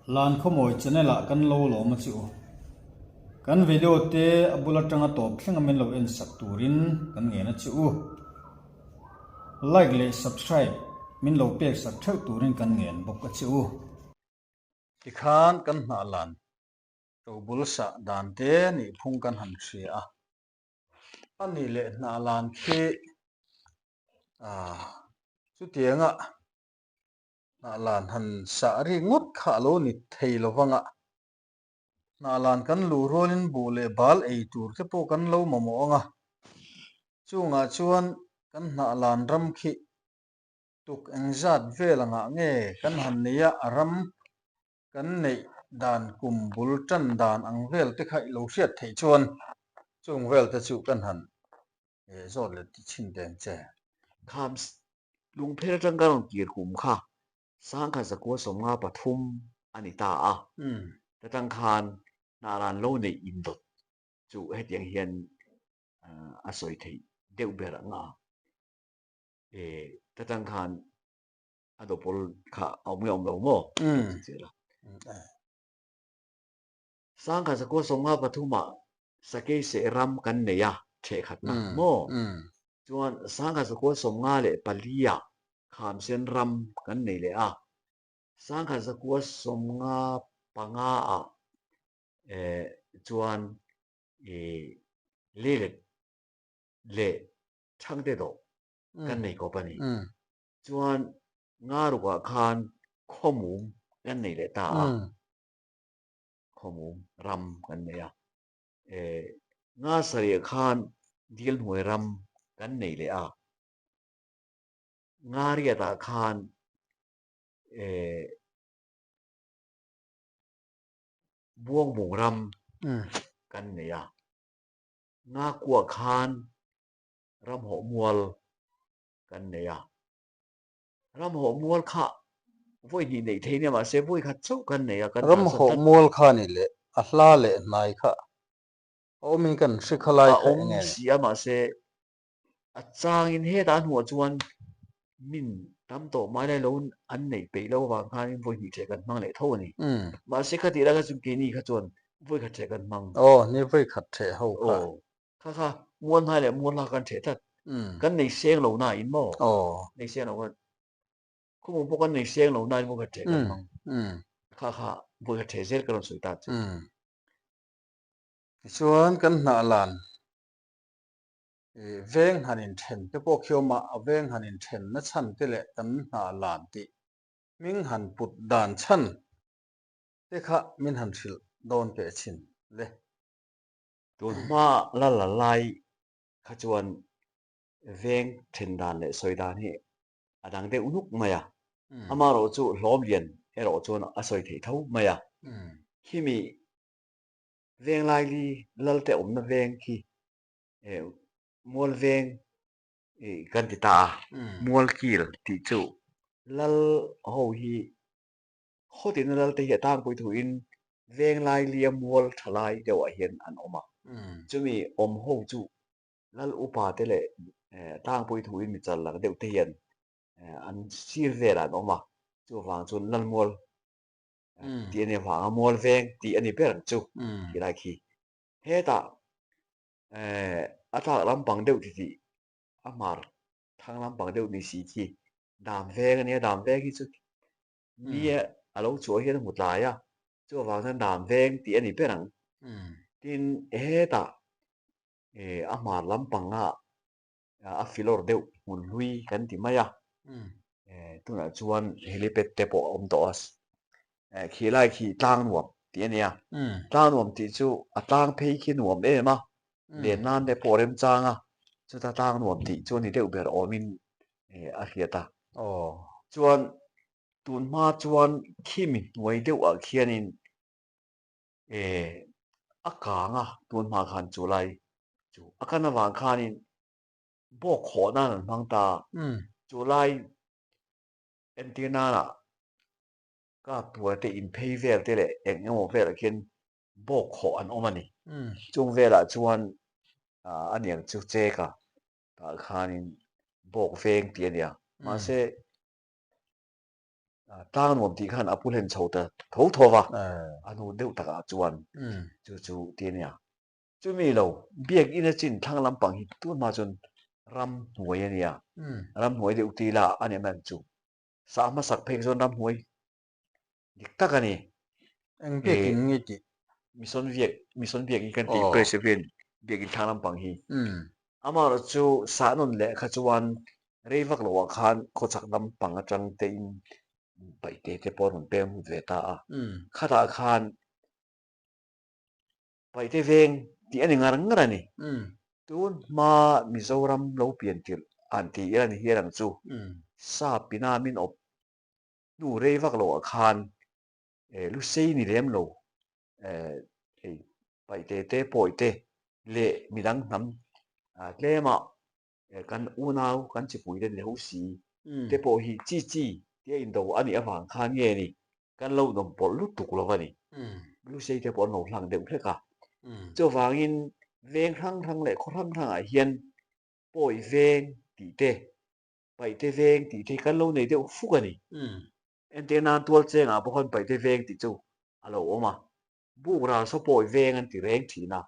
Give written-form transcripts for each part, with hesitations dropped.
Lan Khawmawi channel ah kan lo lawm a che u. Kan video te a bul atanga tawp thleng a min lo en sak turin kan ngen a che u. Like leh subscribe min lo pek sak theuh turin kan ngen bawk a che u. Tikhan kan hnah lan tobul sah dan te nih phung kan han hria a. A nih leh hnah lan khi chutianga hnah lan han sah rik ngawt kha a lo ni thei lo vang a. Hnah lan kan luh rualin buh leh bal ei tur te pawh kan lo mamawh ang a. Chungah chuan kan hnah lan ram khi tuk engzat vel angah nge kan han nei a, a ram kan neih dan kum bul tan dan ang vel te kha i lo hriat theih chuan chung vel te chu kan han zawt leh ti chhin teng che. Kham lungpher atang ka rawn kir kum kha Sangkhat zakua 53 a ni ta a, ta tang khan hnahran lo neih indawt chu hetiang hian a sawi theih deuh ber ang a, ta tang khan a dawpawl kha a awm nge awm lo maw? A. 1953 ah Sakei seh ram kan nei a, ṭhehkhatna maw? Chuan 1994 ah Khamsen ram kan nei leh a, 1995 ah chuan Leilet leh Thangte dawh kan nei kawp a ni. Chuan Ngarukah khan khawmum kan nei leh ta a, khawmum ram kan nei a. Ngasariah khan dil hnuai ram kan nei leh a. Ngariatah khan Buangbung ram kan nei a. Ngakuah khan ramhawh mual kan nei a. Ram hawh mual kha vawi hnih neih thei nia mahse vawi khat chauh kan nei a, kan Ram kalsan hawh tlat. mual kha ni leh a hla leh hnai kha a awmin kan hri kha lai A kha awm eng nge ni? si a mahse a changin hetah a hnuah chuan min tam tawh mai lai lo an neih peih loh avang khanin vawi hnih ṭheh kan hmang leh tho a ni. Mahse khatih lai kha chu keini kha chuan vawi khat ṭheh kan hmang. Aw, ni vawi khat ṭheh ho kha. Aw, Kha kha mual hnai leh mual hla kan ṭheh tlat. Kan nei seng lo na in maw? Nei seng lo kha khawmung pawh kan nei seng lo na in maw kha ṭheh kan hmang. Kha kha vawi kha ṭheh zel ka rawn sawi ta chu. Tichuan kan hnah lan veng han inthen te pawh khi awm a, a veng han inthen na chhan te leh kan hnah lan tih hming han put dan chhan te kha min han hrilh dawn teh chin le. Tun hma la la lai kha chuan veng then dan leh sawi dan hi a dang deuh nuk mai a, amaherawh chu hlawm lian erawh chuan a sawi theih tho mai a. Khimi veng laili lalte awmna veng khi mual veng kan ti ta a, mual kil tih chu lal ho hi Khawtina lalte hi a tangpui thuin venglai lia mual tha lai deuhah hian an awm a. Chumi awm ho chu lal upa te leh tangpui thuin mi chal lang deuh te hian an sir velah an awm a. Chuvang chuan lal mual tih a nih avanga mual veng tih a ni ber ang chu tih lai khi. Hetah a tlak lampang deuh titih a hmar thang lampang deuh ni si khi dam veng a nia, dam veng hi chu Nia a lo chhuah hian a hmu tlai a, chuvang chuan dam veng tih a ni ber ang. Tin, hetah a hmar lampanga a filawr deuh hmun hlui kan ti mai a, tunah chuan helipad te pawh a awm tawh a, khi lai khi tlang nuam tih a nia. Tlang nuam tih chu a tlang phei khi nuam em a, len nan te pawh remchang a, chuta tlang nuam tih chu a ni deuh ber awmin a hriat a. Chuan tun hma chuan khimi hnuai deuh ah khianin a kang a, tun hma khan chu lai chu a kan avang khanin bawk khawh nan an hmang ta a, chu lai entir nana kap tuar te inphei vel te leh eng emaw velah khian bawk khawh an awm a ni. Chung velah chuan a niang chu chek a, tah khanin bawk veng tih a nia. Mahse Tlang nuam tih khan a pu hlen chho ta tho tho va, a hnu deuh takah chuan chu chu ti a nia. Chumi lo, biakinn a chin thlang lampang hi tun hma chuan ramhnuai a nia, ramhnuai deuh ti ila a nih mai chu. Sah hmasak phei chuan ramhnuai dik tak a ni. Eng biakinn nge tih? Mission biak, Mission biakinn kan tih Presbyterian biakinn thlang lampang hi. Amaherawh chu sah nawn leh kha chuan rei vak loah khan khawchhak lampang atang tein paihte te pawh a rawn peng lut ve ta a. Khatah khan Paihte veng tih a ni ngar ngar a ni. Tun hma Mizoram lo pian tirh an ti ila ni hian ang chu. Sap ina min awp hnu rei vak loah khan Lusei ni lem lo hei Paihte te Pawihte leh midang hnam tlemah kan unau kan chipui te ni ho si te pawh hi chi chi tia indo a nih avang khan nge ni kan lo nawm pawlh lutuk lo a ni. Lusei te pawh an lo hlang deuh hlek a. Chuvangin veng hrang hrang leh khaw hrang hrangah hian pawi veng tih te, paihte veng tih te hi kan lo nei deuh fuk a ni. Entir nan tual chengah pawh khan paihte veng tih chu a lo awm a, buk ral saw pawi veng an ti reng thin a.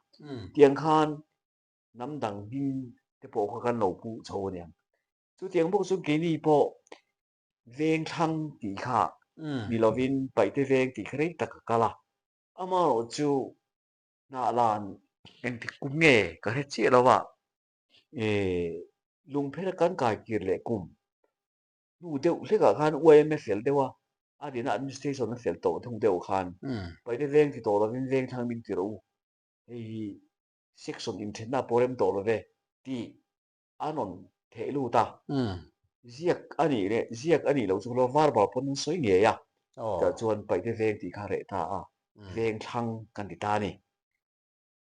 Tiang khan hnam dang hming te pawh kha kan lo puh chho a niang. Chutiang bawk chu keini pawh veng thlang tih kha ni lovin paihte veng tih kha rei tak a kal a. Amaherawh chu hnahlan engtik kum nge ka hre chiah lo a, lungphel kan kai kir leh kum hnu deuh hlekah khan YMA fel deuh a, a dina administration a fel tawh thung deuh khan paihte veng ti tawh lovin veng thlang min ti rawh u, hei hi section inthenna pawh rem tawh lo ve tih a rawn theh lut a, ziak a nih leh ziak a nih loh chu lo var bar pawn an sawi ngei a, chutah chuan paihte veng tih kha reh ta a, veng thlang kan ti ta a ni.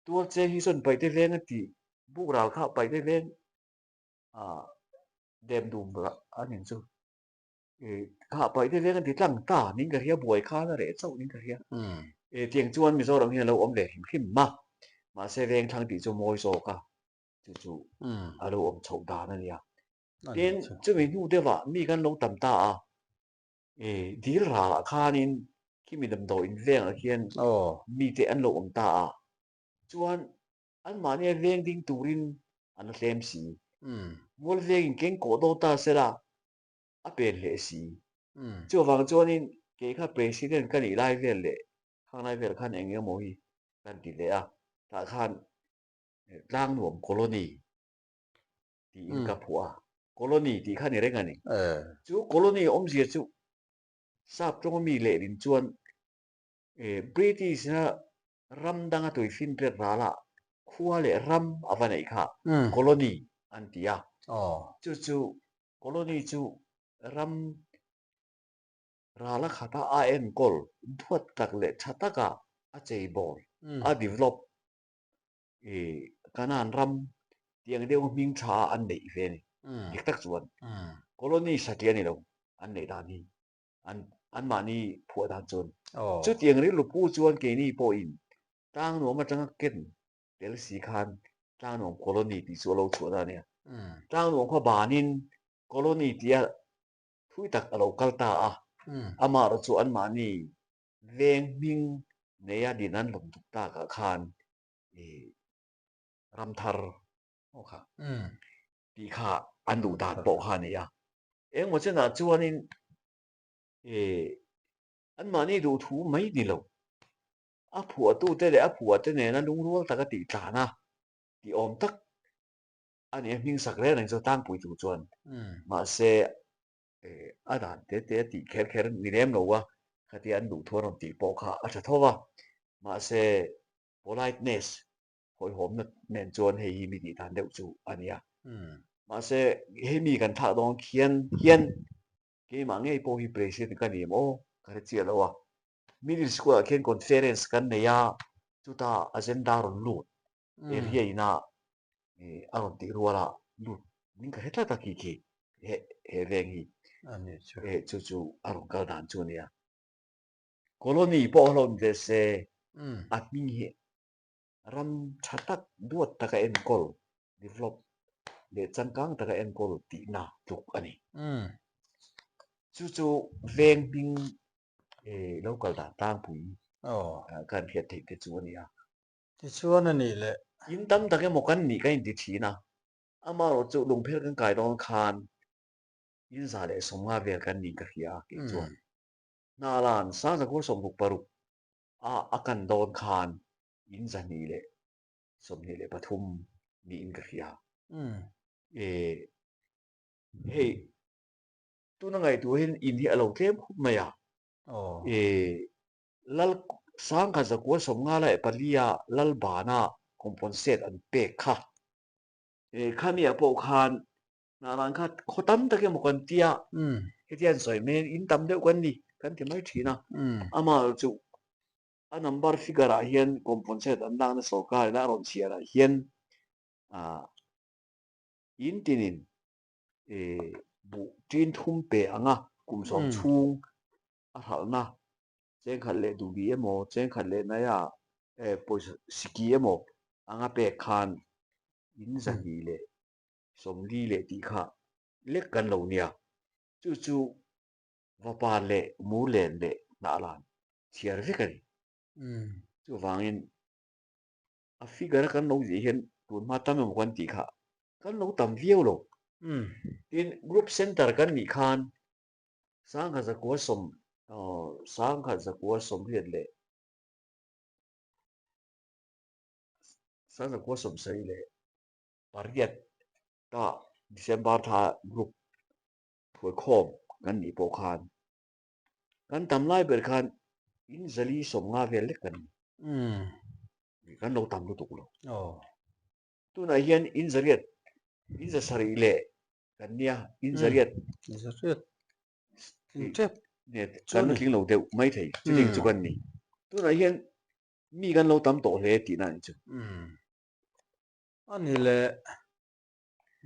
Tual cheng hi chuan paihte veng a tih buk ral kha paihte veng ah dem dum a ning chu kha paihte veng a ti tlang ta ning ka hria buai khan a reh chauh ning ka hria. Tiang chuan Mizoram hian a lo awm ve hrim hrim a, mahse veng thlang tih chu mawi zawk a. Chu chu a lo awm chhoh dan a nia. Tin, chumi hnu deuhah mi kan lo tam ta a, dil ralah khanin khimi damdawiin vengah khian mite an lo awm ta a, chuan anmahnia veng ding turin an la tlem si. Mual vengin keng kawh dawn ta sela a pen hle si. Chuvang chuanin kei kha President ka nih lai vel leh khang lai vel khan eng emaw hi kan ti leh a, tah khan Tlangnuam Colony tiin ka phuah a, Colony tih kha ni reng a ni. Chu Colony awmzia chu Sap tawnga mi lehlin chuan British-na ram danga tuifinriat ralah khua leh ram a va neih kha Colony an ti a. Chu chu Colony chu ram rala khata a enkawl duat tak leh tha taka a cheibawl, a develop i Canaan ram tiang deuh hming tha an neih ve a ni. Dik tak chuan colony satliah a ni lo an neih dan hi an anmahni phuah dan chuan. Chutiang rilru pu chuan keini pawhin Tlangnuam atanga ken tel si khan Tlangnuam colony tih chu a lo chhuah ta a nia. Tlangnuam kha banin colony tia thui tak a lo kal ta a, amaherawhchu chu anmahni Veng hming neia din an lawm tuk takah khan i ram thar aw kha tih kha an duh dan pawh kha a ni a. Engmaw chenah chuanin i anmahni duhthu mai ni lo, a phuahtute leh a phuahte nena lungrual taka tih tlan a tih awm tak a ni a, hming sak reng reng chu tlangpui tur chuan. Mahse a dan te te a tih kher kher ni lem lo a, khatia an duh thu an rawn tih pawh kha a tha tho va, mahse politeness hawihhawmna nen chuan hei hi mi tih dan deuh chu a nia. Mahse hei mi kan thlah dawn khian hian keimah ngei pawh hi president ka ni em aw ka hre chiah lo a, middle school ah khian conference kan nei a, chuta agenda rawn lut area ina a rawn tih rual a lut min ka hre tlat a khi khi he he veng hi chu chu a rawn kal dan chu a nia colony pawh a hlawm ve se a hming hi ram tha tak duat taka enkawl develop leh changkang taka enkawl tihna tluk a ni. Chu chu veng hming lo kal dan tlangpui kan hriat theih te chu a ni a. Tichuan a nih le. In tam tak emaw kan nih kan inti thin a, amaherawh chu lungphel kan kai dawn khan in 150 vel kan nih ka hria a kei chuan. Hnalan Sangzakhur 66 a a kan dawn khan in 223 niin ka hria. Hei tuna ngaihtuah hian in hi a lo tlem khup mai a. Lal Sangkhat zakua 54 leh a Lal Bana compensate an pek kha. Khami ah pawh khan Hnahlan kha khaw tam tak emaw kan tia hetia an sawi mai in tam deuh kan ni kan ti mai thin a. Amah chu a number figure ah hian compensate an lakna sorkar in a rawn chhiar ah hian in tinin buh tin thum pe anga kum sawm chhung a hralhna chengkhat leh duhbi emaw chengkhat leh naia pawisa siki emaw anga pek khan in 240 leh tih kha lek kan lo nia. Chu chu Vapan leh Murlen leh Hnahlan chhiar vek a ni. Chuvangin a figure a kan lo zih hian tun hma tam emaw kan tih kha kan lo tam viau lo. Tin, group center kan nih khan sangkhat zakua sawm sangkhat zakua sawmriat leh sangkhat zakua sawmsarih leh pariat ta December thla group phuaikhawm kan nih pawh khan kan tam lai ber khan in 450 vel lek kan ni. Kan lo tam lutuk lo. Tunah hian in zariat in 700 leh kan nia in zariat zariat tling tep kan la tling lo deuh mai thei chuting chu kan ni. Tunah hian mi kan lo tam tawh hle tihna a ni chu. A ni le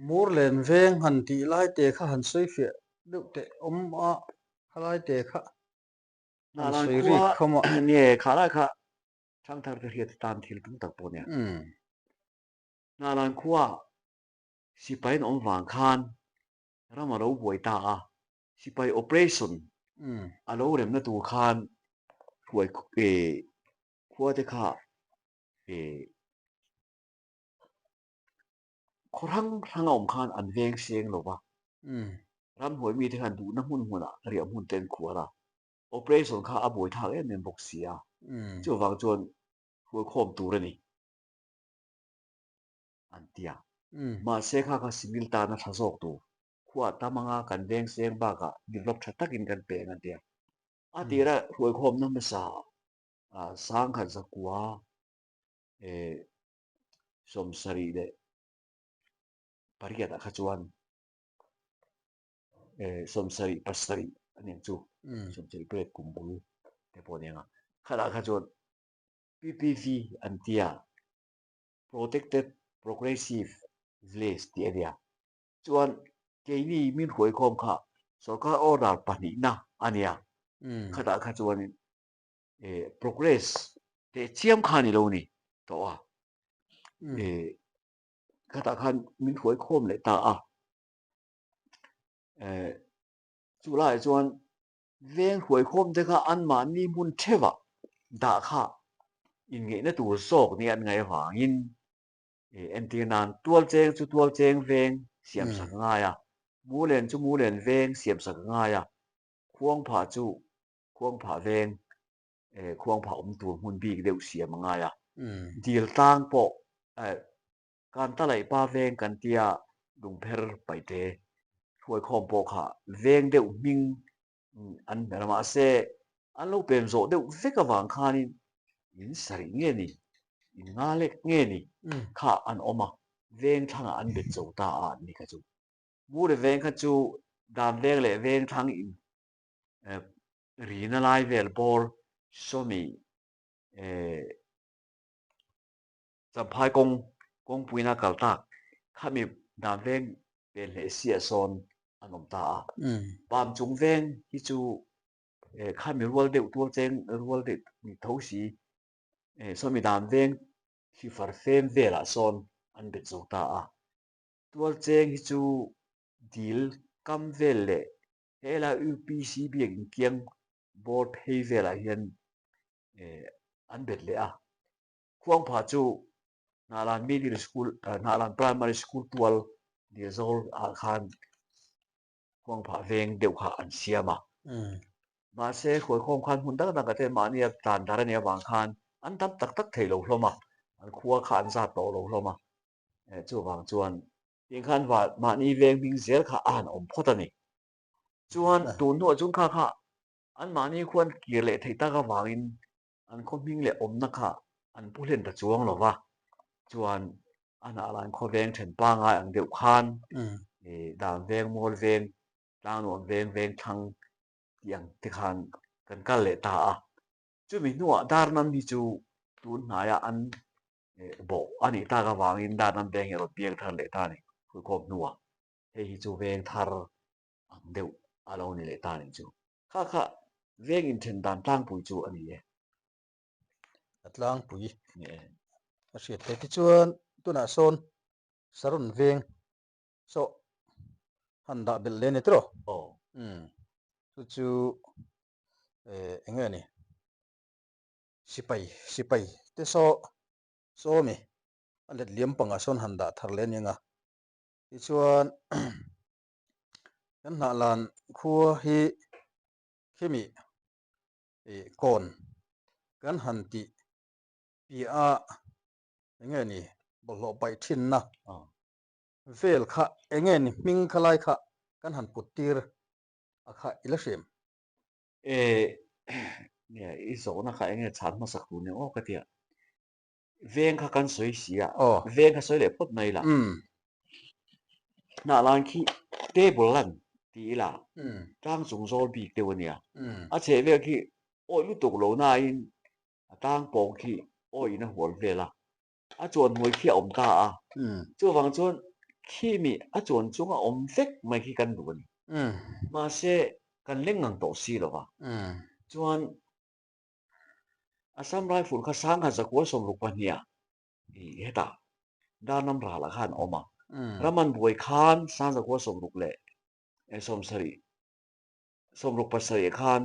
Murlen veng han tih lai te kha han sawi fiah deuh teh awm a khalai te kha han sawi rik khawm a. Nge khalai kha Thangthar te hriat tan thil tum tak pawh nia. Hnalan khua sipai an awm vang khan ram a lo buai ta a, sipai operation a lo remna tur khan hruai khua te kha khaw hrang hrang a awm khan an veng seng lo va. Ramhnuai mite khan duhna hmun hmunah riah hmun te an khuar a, Operation kha a buai thlak em em bawk si a, chuvang chuan hruaikhawm tur a ni an ti a. Mahse kha kha civil tana tha zawk tur khua tam anga kan veng seng bakah develop tha takin kan peng an ti a. A tira hruaikhawmna hmasa sangkhat zakua 78 ah kha chuan 77 a ni ang chu, 78 kum bul te pawh a ni ang a, khatah kha chuan PPV an ti a, Protected Progressive Village tih a nia, chuan keini min hruaikhawm kha sorkar order pahnihna a nia, khatah kha chuanin progress teh chiam kha a ni lo ni tawh a, khatah khan min hruaikhawm leh ta a. Chu laiah chuan veng hruaikhawm te kha anmahni hmun theuhah dah kha inngeihna tur zawk nia an ngaih avangin entir nan tualcheng chu tualcheng veng siamsak a ngai a, mulen chu mulen veng siamsak a ngai a, khuangphah chu khuangphah veng khuangphah awm tur hmun bik deuh siam a ngai a, dil tlang pawh Kan ta laih pa veng kan tia lungpher paihte hruaikhawm pawh kha veng deuh hming an hmer a, mahse an lo pem zawh deuh vek avang khanin in sarih nge ni, in nga lek nge ni kha an awm a, veng thlangah an bet zo ta a an ni kha chu. Mure veng kha chu dan veng leh veng thlang in rina lai vel bawr sawmi Champhai kawng kawngpuina kal tak khami dan veng pen hleh siah sawn an awm ta a. Pam chung veng hi chu khami rual deuh tual cheng rual deuh ni tho si sawmi dan veng hlifar fem velah sawn an bet zo ta a. Tual cheng hi chu dil kam vel leh. Helai UPC biakin kiang bawr phei velah hian an bet leh a. Khuangpha chu Hnahlan Middle School, Hnahlan Primary School tual Dilzawl ah khan Khuangpha veng deuh kha an siam a. Mahse, Khuaikhawm khan hmun dang dang ka ten mahnia tlan dar a nih avang khan an tam tak tak thei lo hlawm a, an khua kha an zat tawh lo hlawm a. Chuvang chuan tiang khan mahni veng hming zel kha a han awm phawt a ni. Chuan tun hnuah chuan kha kha anmahni khuan kir leh theih tak avangin an khaw hming leh awmna kha an pu hlen ta chuang lo va, chuan a hnah lan khaw veng then pangai ang deuh khan dan veng, mual veng, tlangnuam veng, veng thlang tih ang te khan kan kal leh ta a. Chumi hnuah Darnam hi chu tun hnaiah an bawh a nih tak avangin Darnam veng hi a rawn piang thar leh ta a ni, Khuikhawm hnuah. Hei hi chu veng thar ang deuh a lo ni leh ta nih chu. Kha kha veng inthen dan tlangpui chu a ni e. A tlangpui ni e. A hriat theih tichuan tunah sawn Saron veng saw han dah belh leh a ni tiraw? Aw. Umm chu chu eh eng nge ni? Sipai sipai te saw sawmi a let liam pangah sawn han dah thar leh a ni ang a. Tichuan kan hnahlan khua hi khimi ih kawn kan han tih piah a eng nge ni bawlhhlawh paih thinna vel kha eng nge ni hming kha lai kha kan han put tir a kha i la hrim. E nia i zawhna kha eng nge chhan hmasak tur ni aw ka tia. Veng kha kan sawi si a, veng kha sawi leh phawt mai la. Hnah lan khi table lan ti ila tlang chung zawl bik deuh a nia. A chheh vel khi awih lutuk lo nain a tlang pawng khi awihin a hual vel a, a chuan hnuai khi a awm ta a. Chuvang chuan khimi a chuan chunga awm vek mai khi kan duh a ni. Mahse kan leng ngang tawh si lo va. Chuan Assam Rifle kha sangha zakua 62 i hetah Darnam ralah khan a awm a. Raman buai khan sang zakua 60 leh 70 67 khan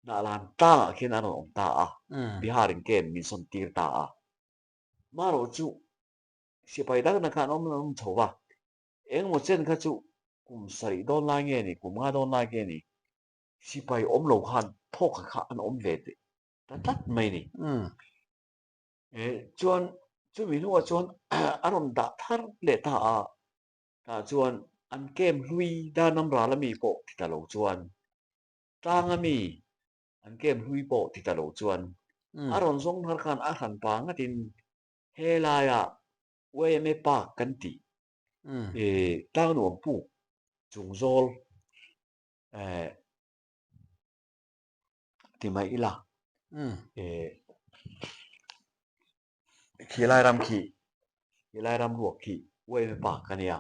Hnahlan tlangah khian a rawn awm ta a, Bihar in camp min sawn tir ta a. Marawh chu sipai dang dang khan an awm an awm chho va, engemaw chen kha chu kum sarih dawn lai nge ni, kum nga dawn lai nge ni, Sipai awm lo khan thawk kha an awm ve ta tlat mai ni. Chuan chumi hnuah chuan a rawn dah thar leh ta a, tah chuan an camp hlui Darnam ral ami pawh ti ta lo chuan tlang ami an camp hlui pawh ti ta lo chuan a rawn zawng thar khan a hran pa ngatin helaia YMA Park kan tih Tlangnuam puk chung zawl eh ti mai ila eh khi lai ram khi khi lai ram ruak khi uaime park a nia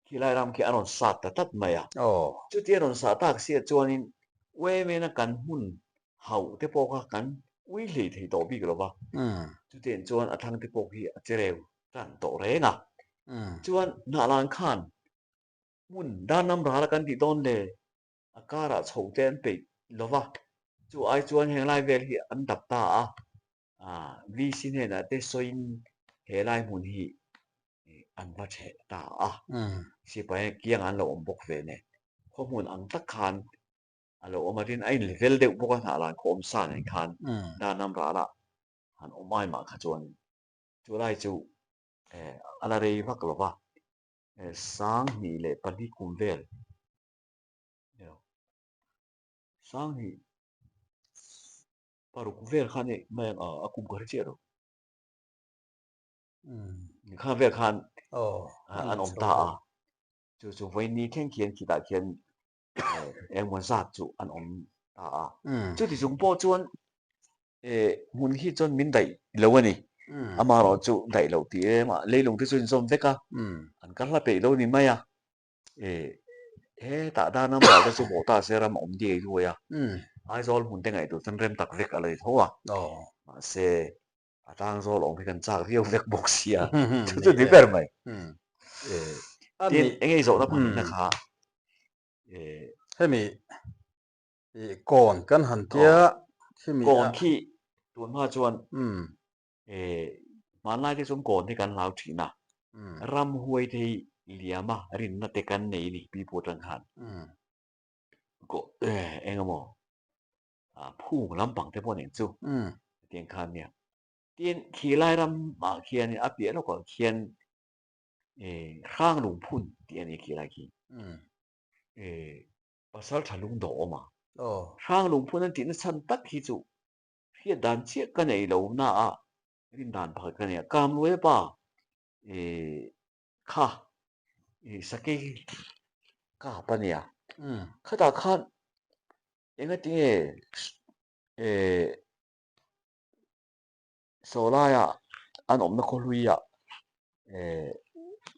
khi lai ram khi a rawn sat ta tlat mai a chuti a rawn sah tak sia chuanin uaime na kan hmun hauh te pawh kha kan ui hlei thei tawh bik lo va chutiang chuan a thlang te pawh khi a che reu tan tawh reng a chuan hnahlan khan Hmun Darnam ral a kan tih dawn le, a karah chho te an peih lo va, chu ai chuan heng lai vel hi an dap ta a, VC hnenah te sawiin he lai hmun hi an va chheh ta a, sipai kiang an lo awm bawk ve nen, khaw hmun ang tak khan a lo awm a, tin a inlevel deuh bawk a, hnah lan khaw awm sa nen khan Darnam ralah han awm ai mah kha chuan chu lai chu a la rei vak lo va. 2004 kum vel 2006 vel khan hei mai ang a kum ka hre chiah lo kha vel khan an awm ta a chu chu vawiin thleng khian khitah khian engmaw zat chu an awm ta a chuti chung pawh chuan hmun hi chuan min daih lo a ni. Amaherawh chu daih loh tih em a, leilung te chu inzawm vek a, an kal hla peih lo ni mai a. Hetah dan a mah te chu bawh ta se ram a awm diai duai a, Aizawl hmun te ngaihtuah chuan rem tak vek a la ni tho a. Mahse a tlangzawl awm hi kan chak viau vek bawk sia, chu chu ni ber mai. Tin, eng nge i zawhna pahnih na kha? Hemi i kawn kan han tia khimi a. Kawn khi tun hma chuan hmanlai te chuan kawn hi kan hlau thin a, ramhuai te hi liama rinna te kan nei a ni pipu atang khan. Eng emaw phung lampang te pawh nen chu hetiang khan nia. Tin khilai ramah khian a piah lawkah khian hrang lungphun tih a ni khilai khi. Pasal tha lung dawh awm a. Hrang lungphun an tihna chhan tak hi chu hriat dan chiah ka nei lo na a rin dan pakhat ka nei a. Kamluai pa kha sakei kap a nia. Khatah khan engatinge sawlaia an awmna khawhluia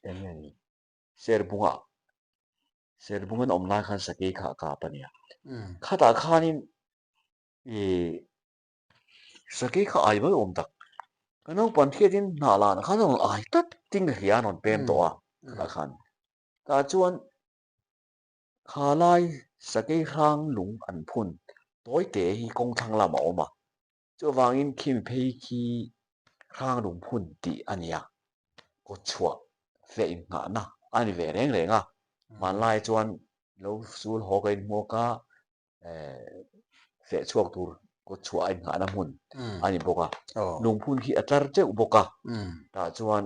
eng nge ni Serbunga Serbung an awm lai khan sakei kha a kap a nia. Khatah khanin ih sakei kha ai mai awm tak. Ka naupang hriatin hnah lanah khan a rawn ai tlat ting ka hria a rawn pem tawh a khatah khan. Tah chuan kha lai sakei hrang lung an phun tawi te hi kawng thlang lamah a awm a. Chuvangin khimi phei khi hrang lungphun tih a ni a, kawtchhuah feh innghahna a ni ve reng reng a. Hmanlai chuan lo sul haw ka inhmuak a, feh chhuak tur kawtchhuah a innghahna hmun a ni bawk a. Lungphun khi a tlar teuh bawk a, tah chuan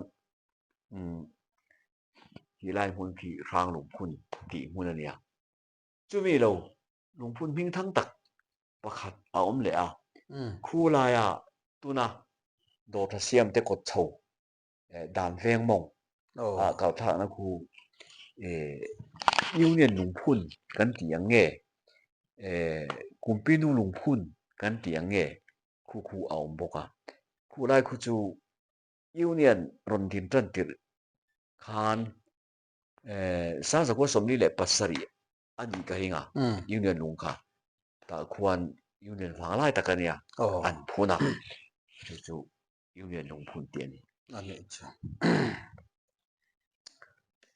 khilai hmun khi hrang lungphun tih hmun a ni a. Chumi lo lungphun hming thang tak pakhat a awm leh a, khu laia tuna dawrtha siam te kawt chho dan veng mawng ah kal thlakna khu Union lungphun kan tih ang nge, Kumpinu lungphun kan tih ang nge khu khu a awm bawk a. Khu lai khu chu Union rawn din tan tirh khan Sangzakua 47 a nih ka ring a, Union lung kha tah khuan Union vang lai tak a nia, an phun a, chu chu Union lung phun tih a ni. A nih chu.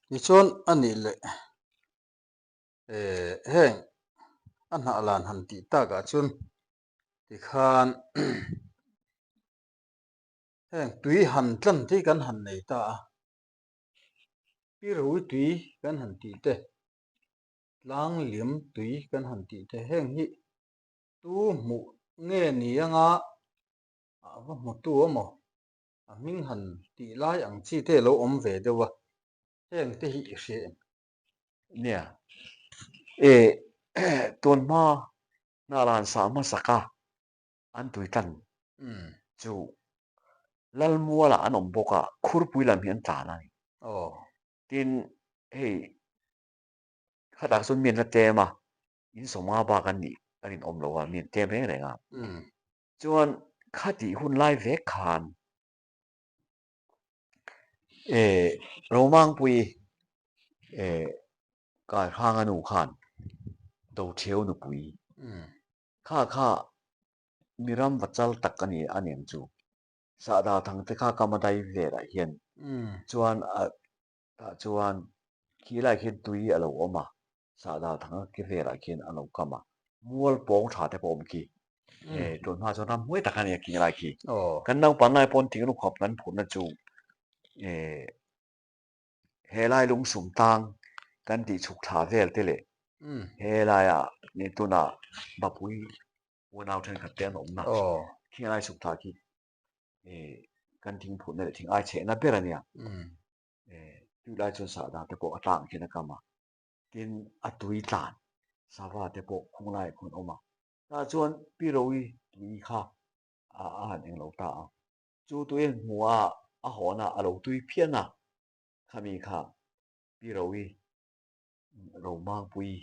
Tichuan a nih leh heng a hnah lan han tih takah chuan tikhan heng tui han tlan te hi kan han nei ta a. Pirui tui kan han tih te, tlang liam tui kan han tih te heng hi tu hmuh nge ni anga a va hmutu emaw a hming han tih lai ang chi te lo awm ve deuh a, heng te hi i hria em? Nia, e tun hma hnalan sah hmasak a an tui tlan chu Lalmualah an awm bawk a, Khurpui lam hi an tlan a ni. Tin, hei khatah chuan mi an la tlem a, in sawmnga bak an nih a rinawm lo a, mi an tlem reng reng a. Chuan khatih hun lai vek khan Romangpui Kaihranga nu khan Dotheu nupui Kha kha mi ram va chal tak a ni a niang chu. Sahdah thang te kha kam a dai velah hian chuan a tah chuan khi lai khian tui a lo awm a, sahdah thang a ke velah khian a lo kam a, mual pawng tha te pawh a awm khi. Tun hma chuan ram hmuai tak a ni a khi lai khi. Kan naupang lai pawn thing lukhawp kan phurhna chu He lai lungsum tang kan tih chhuk thla vel te leh he laia ni tuna Bapui unau thenkhat te an awmna khi lai chhuk thla khi kan thing phutna leh thing ai chhehna ber a nia. Tui lai chuan sahdah te pawh a tlang khian a kam a, tin a tui tlan sava te pawh khung laiah khuan a awm a. Tah chuan Pi Roui tui kha a han englo ta a. Chu tui a hmu a, a hawn a, a lo tui phian a, khami kha Pi Rovi, Romangpui,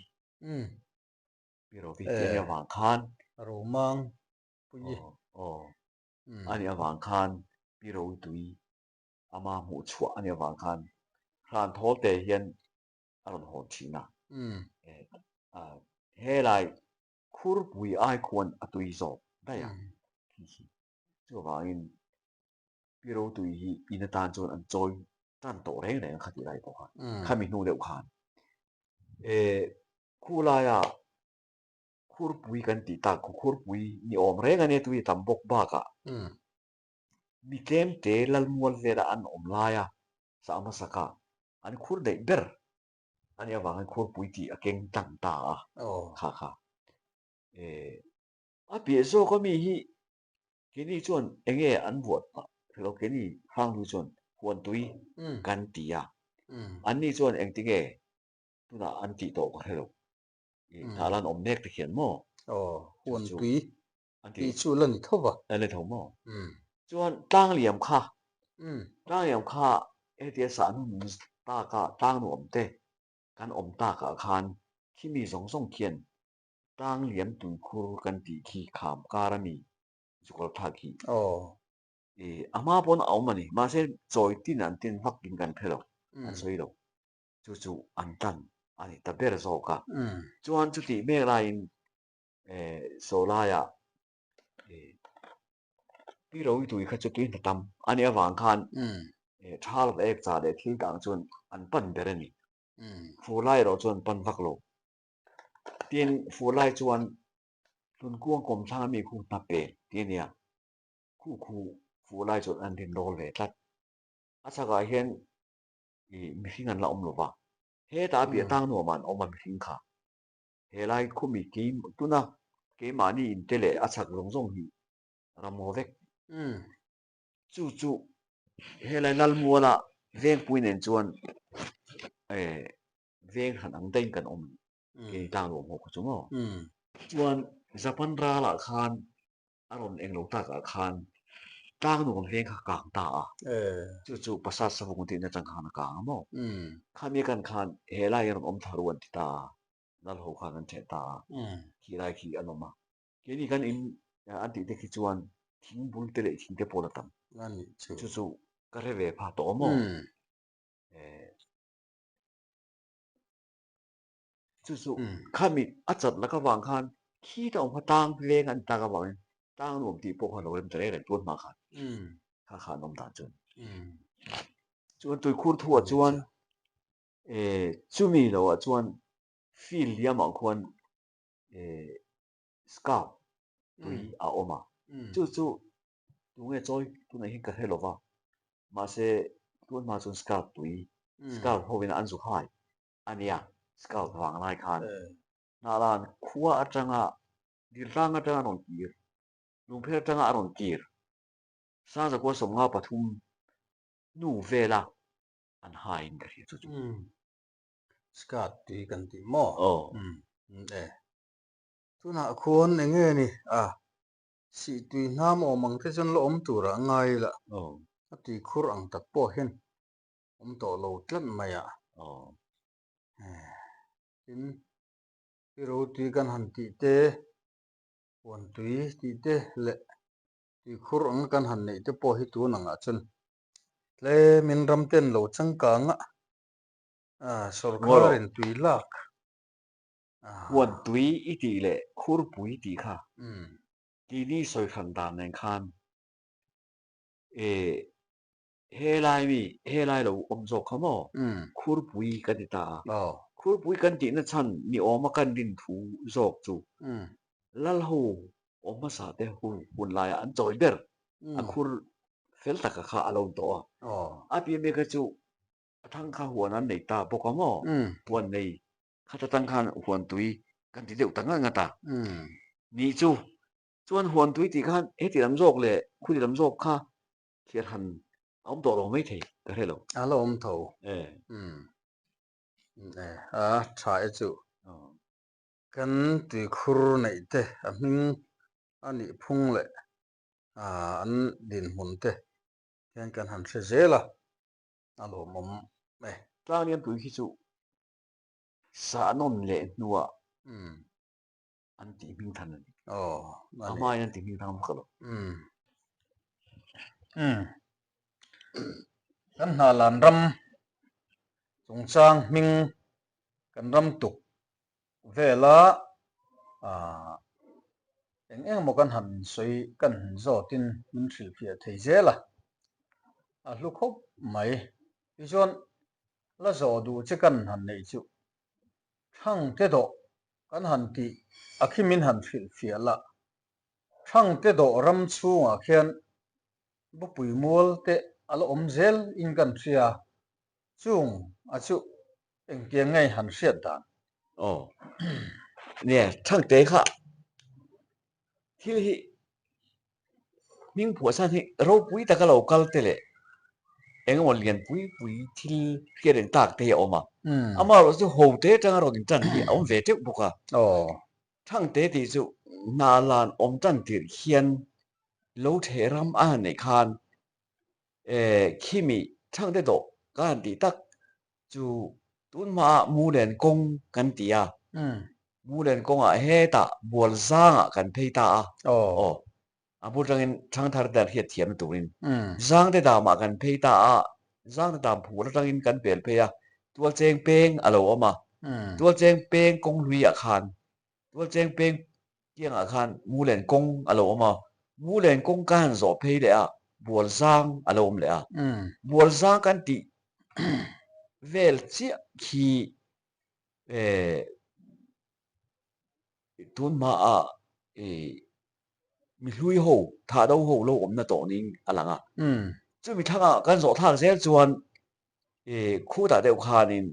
Pi Rovi tih a nih avang khan, Romangpui, aw, a nih avang khan Pi Rovi tui ama hmuh chhuah a nih avang khan hran thawl te hian a rawn hawn thin a, helai Khurpui ai khuan a tui zawk daih a. Chuvangin Pi Rotui hi in atan chuan an chawi tan tawh reng reng a kha tih lai pawh khan, khami hnu deuh khan. Khulaia khurpui kan tih tak khu khurpui ni awm reng a nia tui a tam bawk bakah mi tlemte Lalmual vela an awm laia sah hmasaka an khur daih ber a nih avangin khurpui tih a keng tlang ta a kha kha. A piah zawk ami hi keini chuan enge an buat pah hrelo keini Hranghlui chuan huantui kan ti a, anni chuan engtinge tunah an tih tawh ka hrelo i hnah lan awm mek te khian maw? Aw, huantui tih chu la ni tho va. La ni tho maw? Chuan tlangliam kha, tlangliam kha hetia sahnun taka tlangnuam te kan awm takah khan khimi zawng zawng khian Tlangliam tuikhur kan tih khi kham kar a mi zukal thlak hi. Aw. I a hma pawn a awm a ni. Mahse chawi tin an tin vak in kan hre lo, an sawi lo. Chu chu an tan a ni ta ber zawk a. Chuan chutih mek laiin sawlaiah tui ro tui kha chu tui hna tam a nih avang khan thal ek chah leh thil dang chuan an pan ber a ni. Fur lai erawh chuan pan vak lo. Tin, fur lai chuan Hlunkuang kawmthlang ami khu hna pe tih a nia. Khu khu fur lai chuan an rin rawl ve tlat. A chhakah hian i mihring an la awm lo va. Hetah a piah tang nuamah an awm a mihring kha. He lai khumi kei tuna keimahni inte leh a chhak zawng zawng hi ramngaw vek. Chu chu helai Lalmuala Vengpui nen chuan veng hran ang daihin kan awm kei tlang nuam ho kha chu maw. Chuan Japan ralah khan a rawn eng lo takah khan tlang nuam veng kha kang ta a, chu chu Pasat Savung tih na chang khan a kang a maw. Khami kan khan he lai hi rawn awm thla ru an ti ta a, lal ho khan an theh ta a, khi lai khi an awm a. Keini kan in an tih te khi chuan thing bul te leh thing te pawh la tam. Chu chu ka hre ve pha tawh a maw. Chu chu khami a chat lak avang khan khi ta awm kha tang leng an tak avangin tang nuam tih pawh kha lo rem ta reng reng tun hma khan kha kha an awm dan chuan. Chuan tuikhur thuah chuan chumi loah chuan field liamah khuan scarf tui a awm a, chu chu tunge chawi tunah hian ka hre lo va, mahse tun hma chuan scarf tui scarf hovin an zu hai a nia, scarf vang lai khan Hnahlan khua atanga Diltlang atanga a rawn kir, Lungpher atanga a rawn kir Sangzakua 53 nu vela an haiin ka hria chu chu. Skirt tui kan tih maw? Aw. E. Tunah khuan eng nge ni? A, sih tui hnam awm ang te chuan la awm turah a ngai ila. Aw. A tui khur ang tak pawh hian awm tawh lo tlat mai a. Aw. E. Tin, i ro tui kan han tih te, huan tui tih te leh tui khur anga kan han neih te pawh hi tun angah chuan tlemin ram ten lo changkang a. Sorkarin tui lak. Huan tui i tih leh khurpui tih kha keini sawi hran dan nen khan e helai mi helai lo awm zawk kha maw khurpui kan ti ta a, khurpui kan tihna chhan ni awma kan rin thu zawk chu Lalho awm hmasa te hun laiah an chawi ber a khur fel taka kha a lo tawh a, a pian mek kha chu A thang kha huan an nei ta bawk a maw? Huan nei khat atang khan huan tui kan ti deuh ta ngat ngat a. Nih chu, chuan huan tui tih khan heti lam zawk leh khuti lam zawk kha thliar han a awm tawh lo mai thei ka hre lo. A la awm tho. E. E, a tha e chu. Kan tuikhur neih te a hming a nih phung leh an dinhmun te hian kan han hre zel a. A lawmawm e. Tlanglianpui khi chu sahnawn leh hnuah an tih hming than a ni. A hmain an tih hming thang vak lo. Kan Hnahlan ram chungchang hming kan ram tuk vela eng eng maw kan han sawi kan han zawtin min hrilhfiah thei zel a, a hlu khawp mai. Tichuan la zawh duh che kan han neih chu thangte dawh. Kan han tih a khi min han hrilhfiah la. Thangte dawh ram chhungah khian Bupui mual te a la awm zel in kan hria. Chung a chu engtiang nge han hriat dan? Aw. Nia, Thangte kha thil hi hming phuahchhan hi ropui taka lo kal te leh eng emaw lian pui pui thil hriat reng tak te hi a awm a. Amaherawh chu ho te atanga rawn intan hi a awm ve teuh bawk a. Thangte tih chu hna lan awm tan tirh hian lo theh ram a han neih khan khimi Thangte dawh ka han tih tak chu tun hmaah Mulen kawng kan ti a, Mulen kawngah hetah bual zangah kan phei ta a, aw a bul tangin Thangthar te an hriat thiamna turin Zangte damah kan phei ta a, Zangte dam phur atangin kan pel phei a, Tualcheng peng a lo awm a, Tualcheng peng kawng hluiah khan Tualcheng peng Tiangah khan Mulen kawng a lo awm a, Mulen kawng ka han zawh phei leh a, Bualzang a lo awm leh a. Bualzang kan tih vel chiah khi tun hmaah mihlui ho, thahdo ho lo awmna tawh niin a lang a. Chumi thlangah kan zawh thlak zel chuan khutah deuh khanin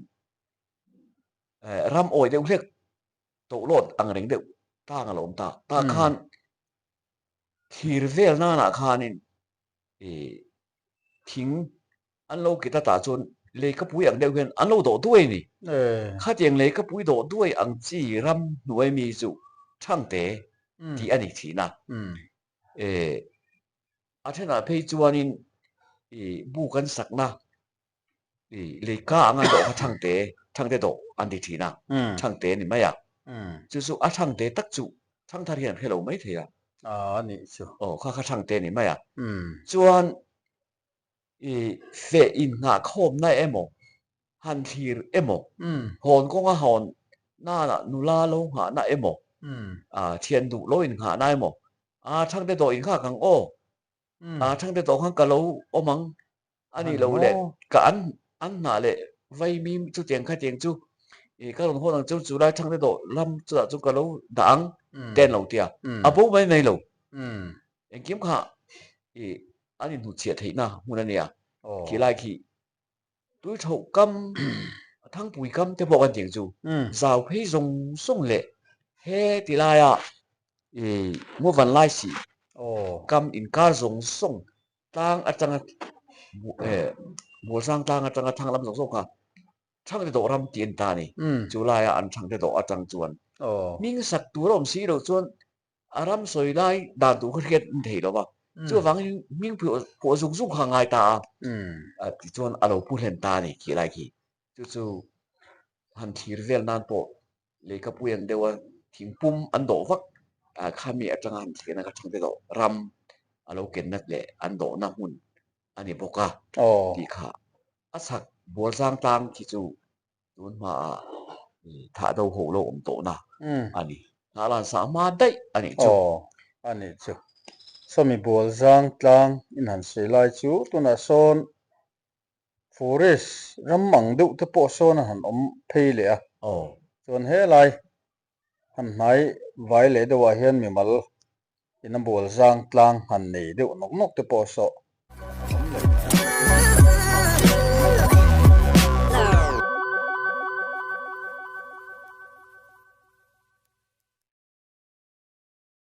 ram awi deuh hlek Tohlawt ang reng deuh tlang a lo awm ta. Tah khan thir vel nanah khanin ih thing an lo kit a tah chuan leikapui ang deuh hian an lo dawh duai a ni. Khatiang leikapui dawh duai ang chi ram hnuai mi chu Thangte tih a ni thin a. Ih a thenah phei chuanin ih bu kan sakna Leika anga dawh kha Thangte, Thangte dawh an ti thin a, Thangte a ni mai a. Chu chu a Thangte tak chu Thangthar hian an hre lo mai thei a. A nih chu. Aw, kha kha Thangte a ni mai a. Chuan i feh innghah khawmna emaw, han thlir emaw, hawn kawnga hawn nana nula lo nghahna emaw, thian duh lo innghahna emaw, a Thangte dawh innghak ang aw, a Thangte dawh khan ka lo awm ang A nih loh leh ka an an hnah leh vaimim chutiang khatiang chu ih ka rawn hawn ang chu chu lai thangte dawh lam chutah chu ka lo dah ang te an lo ti a, a bo mai mai lo. Engkim kha ih an inhnutchhiah theihna hmun a nia, khi lai khi tuithoh kam thangpui kam te pawh kan ti ang chu zau phei zawng zawng leh he ti laia ih ngaw van lai sih kam inkar zawng zawng Tlang atanga Bualsang tlang atanga thlang lam zawk zawk kha Thangte dawh ram tih a ni ta a ni. Chu laia an Thangte dawh atang chuan hming sak tur a awm si loh chuan a ram sawi lai dan tur kha hriat an thei lo va. Chuvangin hming phuah zuk zuk kha a ngai ta a, tichuan a lo pu hlen ta a ni khi lai khi. Chu chu han thlir vel nan pawh lehkhapui ang deuha thingpum an dawh vak ah khami atanga han thlirna kha thangte dawh ram a lo kenna leh an dawhna hmun a ni bawk a tih kha a chhak Bualzang tlang khi chu tun hmaah thah do ho lo awm tawhna a ni. Hnah lan sah hma daih a nih chu. Aw a nih chu. Sawmi Bualzang tlang in han sawi lai chu tunah sawn Forest ram ang deuh te pawh sawn a han awm phei leh a, chuan helai han hnai vai leh deuhah hian mimal ina bual zang tlang han nei deuh nawk nawk te pawh saw.